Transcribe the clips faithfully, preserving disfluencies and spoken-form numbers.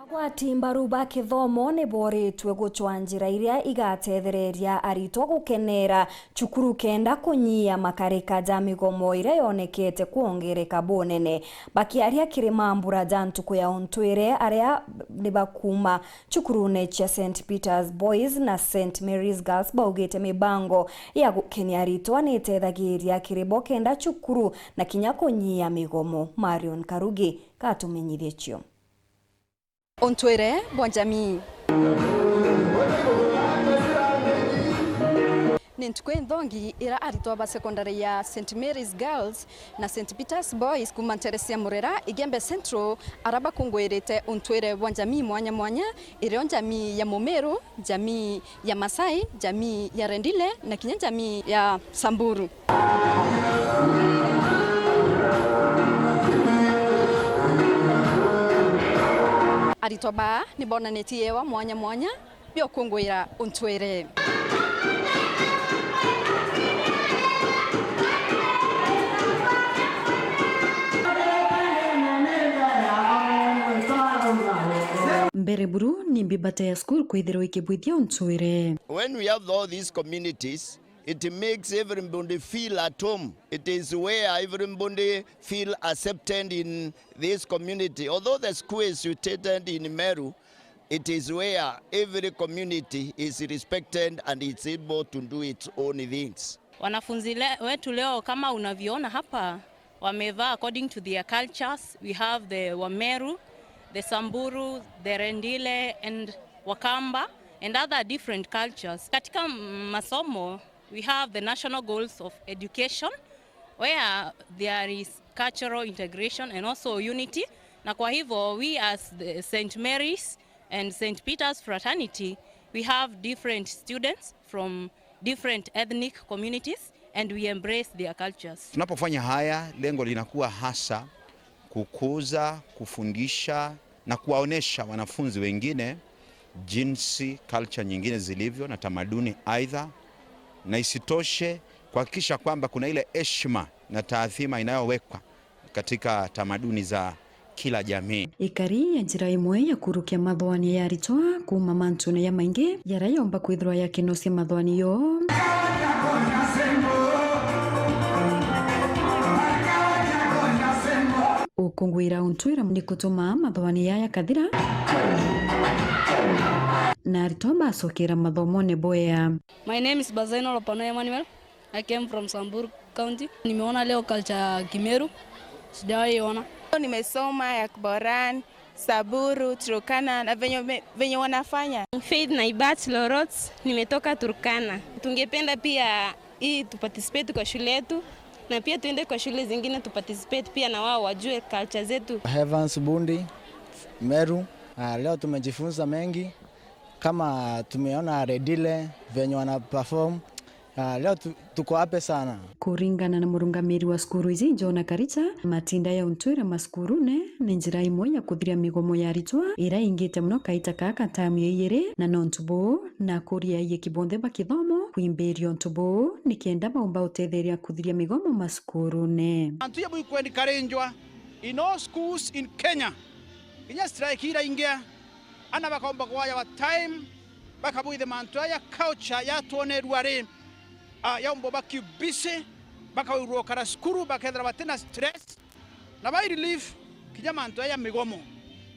Agwati mbaru ba kithomo ni boritwe gucwa njira iria igatethereria aritwa gukenera cukuru kenda kunyia makarika ja migomo iria yonekete kwongereka bunene. Bakiaria kiri mambura ja ntuku ya untwire, aria ni bakuuma cukurune cia Saint Peter's Boys na Saint Mary's Girls baugite mibango ya gukenia aritwa ni itethagiria kiri bo kenda cukuru na kinya kunyia migomo. Marion Karugi katumenyithie cio. Untwire bwa jamii. Ni ntuku inthongi ira aritwa ba sekondari ya Saint Mary's Girls na Saint Peter's Boys kuuma nteere cia Murera, Igembe Central, ara bakunguirite untwire bwa jamii mwanya mwanya, irio jamii ya Mumiru, jamii ya Masai, jamii ya Rendile na kinya jamii ya Samburu. Aritwa baa ni bonanitie iewa mwanya mwanya bia ukunguira untwire. Mbere buru ni mbibate ya cukuru kwithirwa ikibwithia untwire. When we have all these communities, it makes everybody feel at home. It is where everybody feel accepted in this community. Although the school is situated in Meru, it is where every community is respected and it's able to do its own things. Wanafunzi le-, wetu leo, kama unavyoona hapa, wamevaa according to their cultures. We have the Wameru, the Samburu, the Rendile and Wakamba and other different cultures. Katika m-, masomo, we have the national goals of education where there is cultural integration and also unity. Na kwa hivyo, we as the Saint Mary's and Saint Peter's fraternity, we have different students from different ethnic communities and we embrace their cultures. Tunapofanya haya, lengo linakuwa hasa kukuza, kufundisha na kuwaonesha wanafunzi wengine jinsi culture nyingine zilivyo na tamaduni aidha, na isitoshe kuhakikisha kwamba kuna ile heshima na taadhima inayowekwa katika tamaduni za kila jamii. Ikari ya njira imwe ya kurukia mathwani ya aritwa kuuma mantune ya maingi jaria yomba kwithirwa yakinosia mathwani yoo. Ukunguira untwira ni kutuma mathwani yaya kathira na aritwa bacokera mathomone bwea. My name is Bazaino Lopano Emmanuel. I came from Samburu County. Nimeona leo culture ya Kimeru. Sijawahi ona. Nimesoma ya Boran, Samburu, Turkana na venye, venye wanafanya. Faith Naibat Lorot, nimetoka Turkana. Tungependa pia hii tu participate kwa shule yetu na pia tuende kwa shule zingine tu participate pia na wao wajue culture zetu. Evans Bundi, Meru. Ah, leo tumejifunza mengi. Kama tumeona Redile venye wana perform, ah, leo tu-, tuko happy sana. Kuringana na murungamiri wa cukuru iji, John Karicha, matinda ya untwire macukurune ni njira imwe ya kuthiria migomo ya aritwa ira ingite mono kaita kaka tamu ya iiri, na nontu buu na akuria aiyiki bonthe ba kithomo kwimbiria untu buu nikenda baumba utetheria kuthiria migomo macukurune. Antu ya bwikwendi karinjwa in all schools in Kenya, kinya strike ira ingia, ana bakaumba kwaya wa time, bakabwithia mantu aya culture yatwonerua ri, ah, yaumba baki busy, bakawirwa ukara cukuru, bakethira batina stress, na bai relief, kinya mantu aya migomo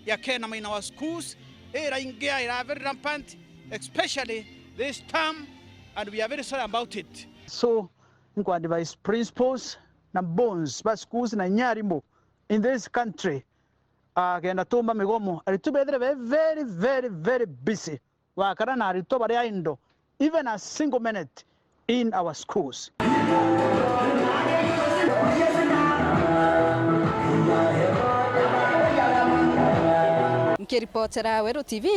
ya kena maina wa schools, ira ingia ira very rampant, especially this term, and we are very sorry about it. So, nku advise principals na bones ba schools na inya arimũ in this country, ah, kenda tumba migomo, aritwa bethire be very, very, very busy. Wakara na aritwa baria idle, even a single minute in our schools. Nkiripotera Weru T V,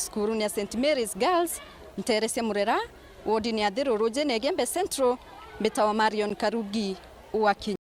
cukuru ni ya Saint Mary's Girls, ntere cia Murera, wodini ya Thiru, rujini Igembe Central, mbitawa Marion Karugi wa Kinya.